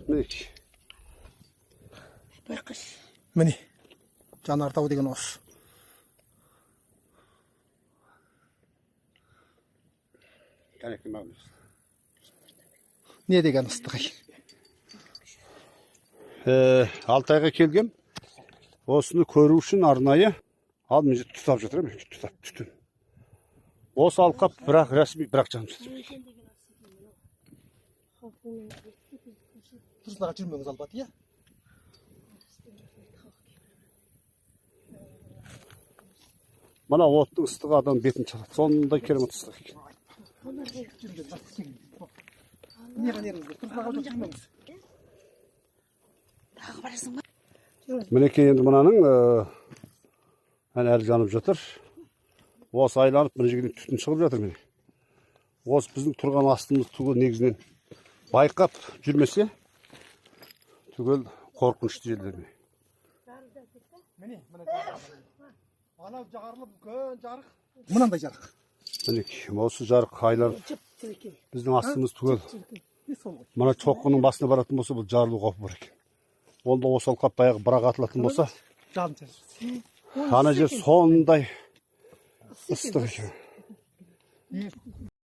Мінекей. Байқашы. Міне, жанартау деген осы. Кәнекей, маған. Не деген ыстық, ей. Алтайға келгем. Осыны көру үшін арнайы. Ал мына жерде тұтап жатыр, мінекей, тұтап түтін. Осы алқап бірақ ресми, бірақ жанып жатыр. Тұрсын аға, жүрмеңіз, Албат, иә. Мына оттың ыстығы адам бетін шалады. Сондай керемет ыстық екен. Неға неріңіздер? Тұрсын аға, жүрмеңіз. Тағы барасың ба? Мінекей, енді мынаның әне әлі жанып жатыр. Осы айланып мына жерден түтін шығып жатыр, міне. Осы біздің тұрған астымыз түгел негізінен байқап жүрмесе түгел қорқынышты жерлер, міне. Міне, міне, анау жарылып үлкен жарық. Мынандай жарық. Мінекей, осы жарық айланып Жып-жылы. біздің астымыз түгел Не, сол ғой. Мына шоқының басына баратын болса, бұл жарылу қаупі бар екен. Онда осы алқап баяғы бірақ атылатын болса, Жалын шашып. ана жер сондай ыстық екен.